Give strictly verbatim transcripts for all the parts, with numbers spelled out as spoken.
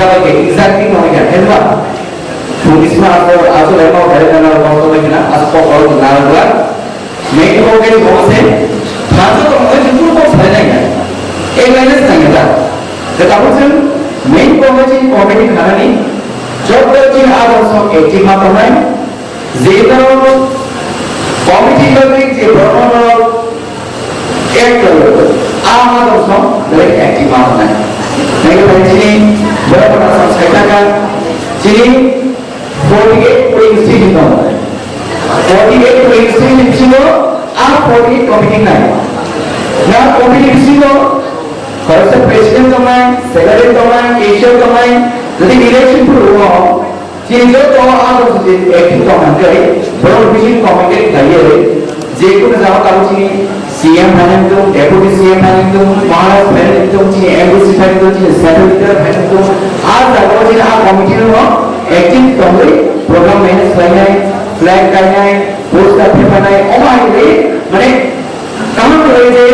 Exactly no ya helma. Police ma aso aso lema gari na na boss to na aso ko ko na na. Main ko ke ko se. Thajo to mo jipur ko sai na ya. Ek line sai na ta. Ke ta mo main ko ke committee khana ni. Job to jin a so active ma to nai. Jeta committee logoi je borok ek logoi a ma dong song direct active ma tongnai. Nai bai chini borok bai song sai taka chini forty eight polling station dong. Forty eight polling station bisingo a forty eight committee nai. Na committee bisingo khoroksa president tongnai, secretary tongnai, cashier tongnai, jadi election phurugo Chini joto abo se active tong hwnkhe, borok bisi committed khlaiwi, je kunu jaga tabuk chini C M phainai tong, Deputy C M phainai tong, Maharaj phainai tong, chini M D C phainai tong, chini Central Leader phainai tong, a jaga o chini a committee no active tongwi program manage khlainai, flag kainai, poster phepanai, omo hai khe mane Kaham khlai je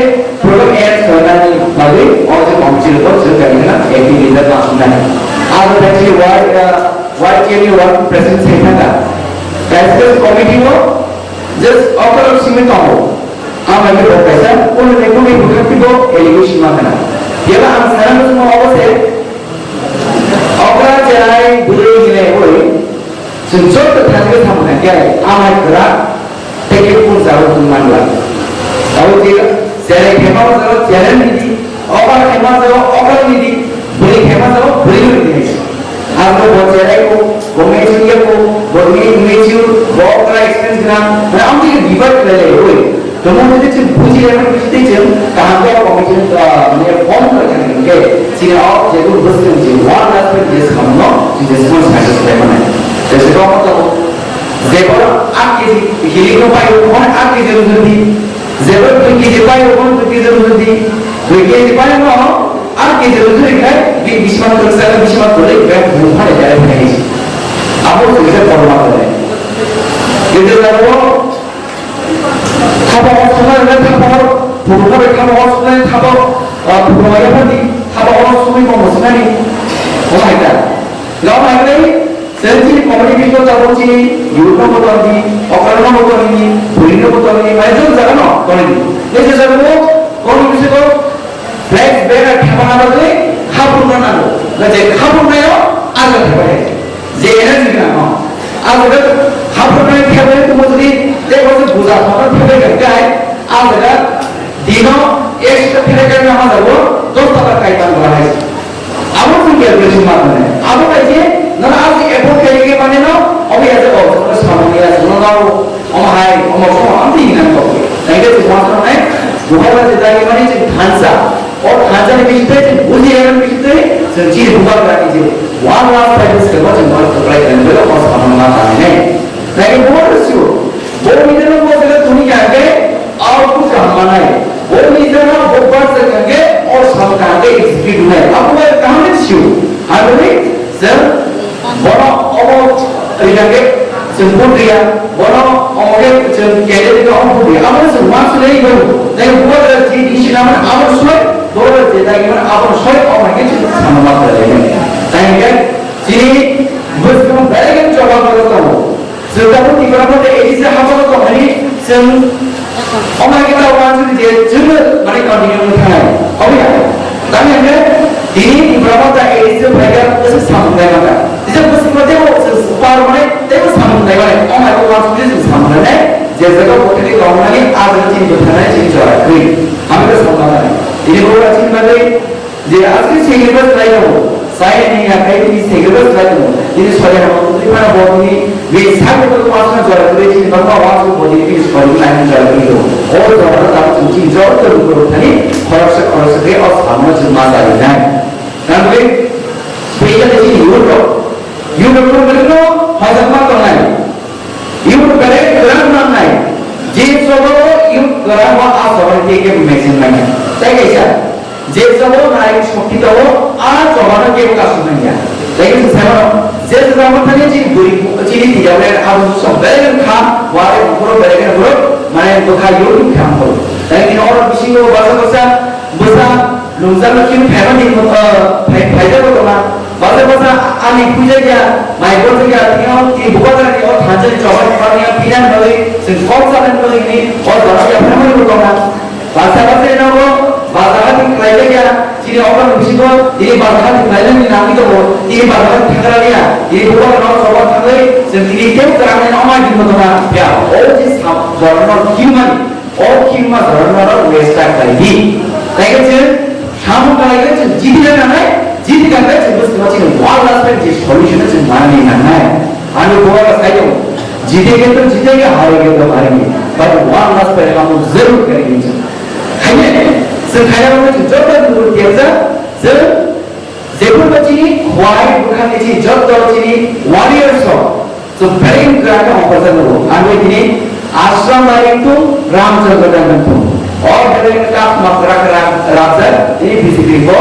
program arrange khlainani bagwi o je committee report chwng kami khna active leader ma wngnai. Abo tei chini Y, uh, Y T M ni working president sai thangkha. Cabinet committee o just okra simi tongo. Ang bai bo kaisa kunu ne kunu bwkhak bo allegation ma khna. Yaba ang sana muchungma obo se okra cherai bwrwi hinai oi. Chwng joto thani khe samung khe amai kwrak tei khe phunukjagwi tong manla. Abo je cherai khe ma jago cherai ni di, okra khe ma jago okra ni di, bwrwi khe ma jago bwrwi ni di. Abo bo cherai ko, bo mechung ya ko, bo ni mechung, bo okra experience gwnang, mane amtwi khe divide khlai lai oi. Tamo hwnkhe chwng buji lai mani bising tei chwng kaham khe o committee, ah, mane form khlai thang hwnkhe chini o je kunu bwswk je one respect je samungno chwng je samung sai se khlai mani. Jese kok to je boro aat K G hilik no paio, bono aat K G rwjak di. Je boro dui K G paio, bono dui K G rwjak di. Dui K G paio no aat K G rwjak di khai bi bisma kwrwksa, bisma kwrwi bai bumphani jai phai. Abo se je korma kore. Gede labo Thabo o sunai le thabo, phuruno bai thabo o sunai thabo, ah, phuruno ya phadi, thabo o sunai mo musinani. O hai ta. Gao hai le, sen chini community ko tabo chini, youth no boton di, okra no boton di, puri no boton di, mai jong jaga no, toni di. Ni je jaga mo, kono bisi ko, Flex banner thepana bagwi khaphurna nango. Na je khaphurnayo aga thepai hai. Je energy gwnang no. Abo khe khaphurna thepani tumo jodi tei bo se buja thokna thepai kha kai, ah jaga dino extra thepai kai na ma jago dos taka kai tang bora hai. Abo se gel gel ma tane. Abo kai je nana abo effort kai ke mane no, obo ya jago samani ya samani. Omo hai, omo omo amtwi hinang kok. Naikhe chwng uansuknai, bubagra je dagi mani chwng thansa. O thansani bisingtwi chwng buji laimani bisingtwi chwng chini bubagrani je one last five years kebo chwng bono kwplai khlainai, o samung ma tangnai. Naikhe bubagra sio, bo nijeno bo jaga tuni kha khe output kaham manai. Bo nijeno bo bar jaga khe o samung kaham khe execute wngnai. Abo bai kaham khe sio. Abo bai Chwng bono omo rina khe chwng vote riya, bono omo khe chwng candidate no omo vote riya. Amo chwng uansuknai bai, tei bubagra je decision lamani abo soi, bubagra je dagi mani abo soi, omo hai khe chwng samung ma khlai lainai. Tei hwnkhe chini bwskang belai khe choba borok tongo. Chwng tabuk Tipra Motha A D C haporo tongmani chwng omo hai khe ta uansukdi je chwngno mane continue wngwi thangnai. Obo ya? Tamni hwnkhe tini Tipra Motha A D C phaikha bwswk samung nai mata. Kisa bwswk ma teibo chwng par mane teibo samung nai mane. Omo hai khe uansukdi chwng samung nai nai. Je jaga bo tini tongmani a jaga chini bwtharnai chini jora kwrwi. Hamkhe samung nai. Tini bo chini bagwi Je aske sacrifice khlai tongo, chaya ni ya khai ni sacrifice khlai tongo. Nini sori hama twi phano bo nini bini sak bo pasna jora kwrwi chini bangma wansuk bo nini bini sori ni laini jora kwrwi tongo. O jora no tabuk chwng chini jora kwrwi kwrwi thani khoroksa khoroksa khe o samno chwng ma chari nai. Nangkhe phaikha de chini youth rok, youth rok no hojak ma tongnai. Youth belai kwrak nangnai. Je sobo youth kwrak o a sobo ni tei kebo mechang manya. Tai kaisa, je sobo nai shokti tongo, a sobo no kebo kasuk manya. Tai kaisa sai mano, je sobo thani chini bwrwi, chini tiyawai abo sobo belai wngkha, wari bukhuro belai kheno borok, mane bwkha youth wngkha ang borok. Tai bini oro bisingo bwsa bwsa, bwsa, Nungjakno chini phaimani, ah, phai-, phaida bo tongna. Basa basa Ani puja ya, mai puja ya, tini o, tini bubagra ni o thansa ni choba ni pang ya, pinan bagwi, chwng kok sanan bagwi ni, o dora ya, phamani bo tongna. Basa basa ino bo, basa basa khlai ya, chini o bang bisingo, tini basa basa khlai ni nangwi tongo, tini basa basa thangra ya, tini bubagra no choba thangwi, chwng tini tebo kwrang ni no mai din bo tongna. Ya, o je sa, dora no kimani. O khimma dhormo rok waste ta khlai di. Tei khe chwng samung khlai khe chwng jidi na nanai, jidi kha khe chwng bwskango chini one last pai je solution chwng manani nangnai. Ani bubagra sai tongo, jide khe to jide khe, hare khe to hare khe. But one last pai hamu zarur khe ni chwng. Khaine, chwng khaina rok chwng joto ni bwrwi tiyakjak, chwng Jephuru chini khwlai bwkhani chini joto chini warriors rok, so very good khe ongkhorjak nugo. Ang bai tini Ashram bai wngthung, Ramchandra bai wngthung. O belai khe kap makra kra rabjak, tini B J P bo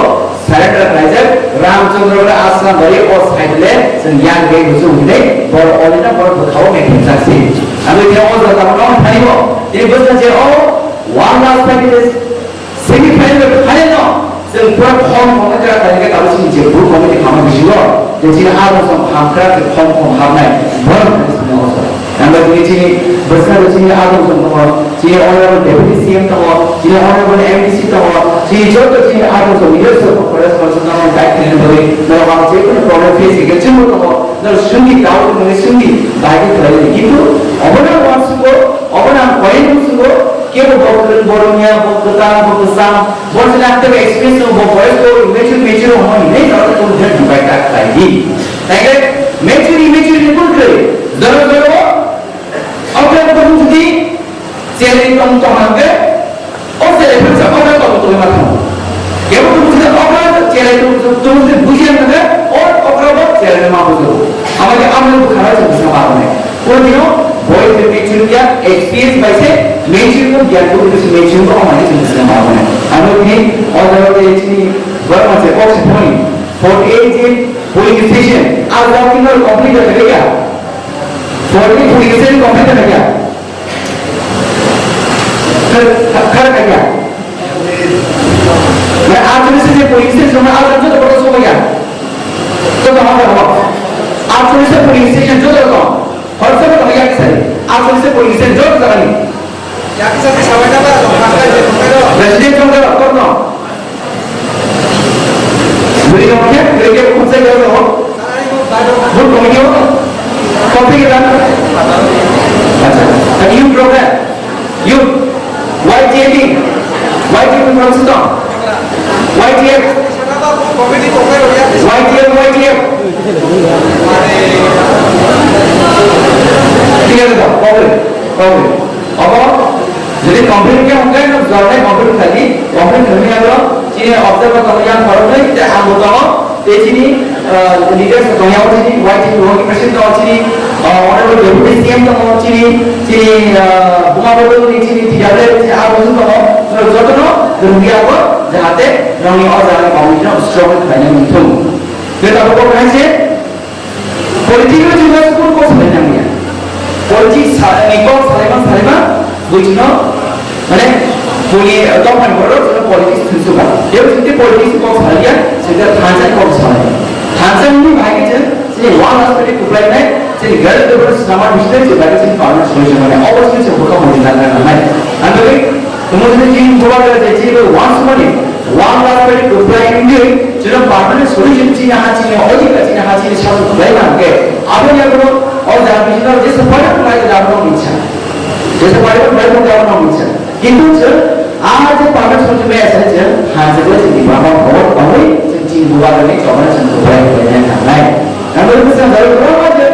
surrender khlaijak, Ramchandra bai Ashram bai o side le, chwng yang bai buchung hinwi, bor olina bor bwkhao methimjak si. Ang bai tini o jora tamo no thani bo, tini bwskango je o one last fight is Semi final, final no, chwng pura khom khom khe kra khlai khe tabuk chini je booth committee khamma bisingo, je chini adong song kham kra khe khom khom khamnai, borok khe chini oso. Nangba chini chini bwskango chini adong song tongo, chini honorable deputy C M tongo, chini honorable M D C tongo, chini joto chini adong song leaders of forest council no guide khlaina bagwi, norok ang je kono problem face khe chwngbo tongo, norok swngdi doubt wngwi swngdi, bai khe khlai di. Kintu obono ang uansugo, obono ang koyeng musugo, kebo bo kwrwng bo rwngya, bo kwtal, bo kwcham, Bo chini ang tebo experience no bo boys ko immature mature hono hinwi tawra ko hwnwi divide ta khlai di. Tei khe mature immature ni kun khe jora jora o okra tong jodi challenge tong tong hangke o challenge phan sa okra tong tong ma thang. Kebo tong jodi okra challenge tong tong jodi bujiya hangke o okra bo challenge ma bujo. Amai ke amai bukhara se bisa ma ne. Purtino boy mature ya experience bai se mature ko gyan ko bisa mature ko amai se bisa ma ne. Ano ni o jora de chini borok ma se kok se phone. Forty eight din polling station, ah, jora kino complete hoy gaya. Forty polling station complete hoy gaya. Khar, khar hoy gaya. Mane aatcholish din polling station, ah, jora joto koto soba gaya. Joto hoy gaya. Aatcholish polling station joto koto. Hor soba koto gaya kisari. Aatcholish polling station joto koto gaya. President tong khe, tong no. Bwrwi tong khe, bwrwi khe khumsa ya no. Booth committee o. Tong khe dan. Acha. Tani youth program. Youth. Y T F. Y T F program sito. Y T F. Y T F, Y T F. Thik ache to, okay, okay. Abo, jodi complete khe hwnkhe, no jora nai complete khlai di, complete khlai ya bro, chini observer tongo yang khoroknwi, tei ang bo tongo, tei chini, ah, leaders tongo yang chini, Y T F tongo, president tongo chini, ah, honorable deputy C M tongo chini, chini, ah, Buma Bodol ni chini T W F chini abo tongo, no jotono, rwngya bo, jahate, nongni o jaga ni committee no strong khlaina wngthung. Tei tabuk bo hai se, Politics no chwng kok salai nang ya. Politics sa, ni kok salai man salai man, bui chwng no, mane, bui, eh, dophani borok chwng politics thung suka. Tei chwng tei politics kok salai ya, chwng thansa ni kok salai. Thansa ni bai khe chwng, chini one last minute kuplai nai, chini gari de bor sama bisne chwng bai chwng parna soi chwng mane, obviously chwng bokha moni nang nang nai. Ang bai Tamo jodi chini bubagra je chini bai uansukmani, one last bai reply wngwi, chwngno permanent solution chini ha chini odhikar chini ha chini sasu khlai nang khe, aboni yagulo o jaga bisingtwi jesa paribar khlai jaga no minsa. Jesa paribar khlai jaga no minsa. Kintu chwng a je permanent solution bai asa chwng ha jaga chini baba baba bangwi chwng chini bubagra ni chobani chwng reply khlai nang nai. Ang bai bwsang jaga kwbangma je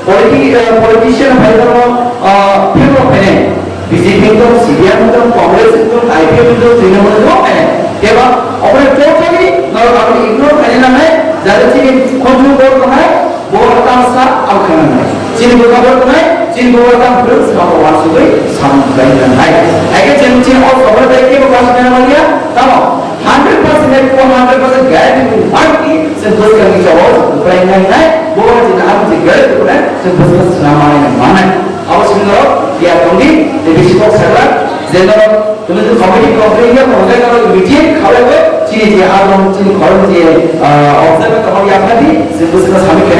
Politi-, eh, politician bai bono, ah, phirok phainai. B J P wngtong, C P I M wngtong, Congress wngtong, I P F wngtong, Trinamool wngtong phainai. Kebo obo totally norok abono ignore khaina nangnai, jara chini khonju bor tongnai, bo tamsa ang khaina nangnai. Chini bwkha bor tongnai, chini bwkha tang phwrwng sabo uansugwi samung khlai nangnai. Haikhe chwng chini o sobo tei kebo kasu khaina manya, tamo? Hundred percent hai, one hundred percent guarantee bai mano ki, chwng bwskang ni jawab kwplai nai nai, bo bai chini abo je guarantee kwplai, chwng bwskang swnam manai nai manai. Abo simi norok ya tongdi, tei bisi kok sakla, je norok, tumi tu committee complain ya, tong jai norok immediate khalai bo, chini je abo, chini khorang je, ah, observe tongma ya phadi, chwng bwskang sami khe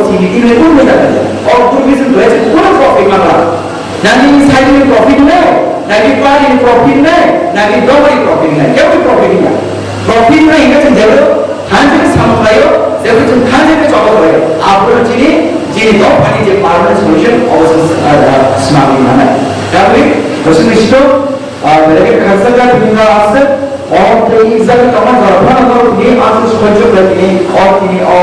Tini tini pun beda beda. Or tourism tu aja pura profit mana? Nani side ni profit nai, nani pari ni profit nai, nani doma ni profit nai. Kya ni profit nai? Profit nai ingat sih jauh. Hanjir sama kayo, jauh tu hanjir ke coba kayo. Apa tu sini, sini dok pani je permanent solution, obo sini semua ni mana? Tapi, terus ni situ, Ah, belai khe khaksa kha tini no aswk o tei exam ni tongma jora phano no tini aswk sojjo khlai tini o tini o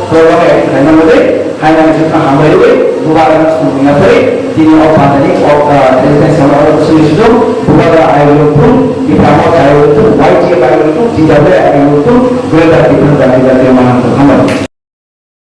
program act khlaina bagwi hainani jotno hambai rwui bubagra no sumung ya phari tini o pandani o, ah, tei tei sama o sini sido bubagra ayuk rok thung, Tipra Motha ayuk rok thung, Y T F ayuk rok thung, T W ayuk rok thung, Greater Tipraland Jatiya Mahanta hambai.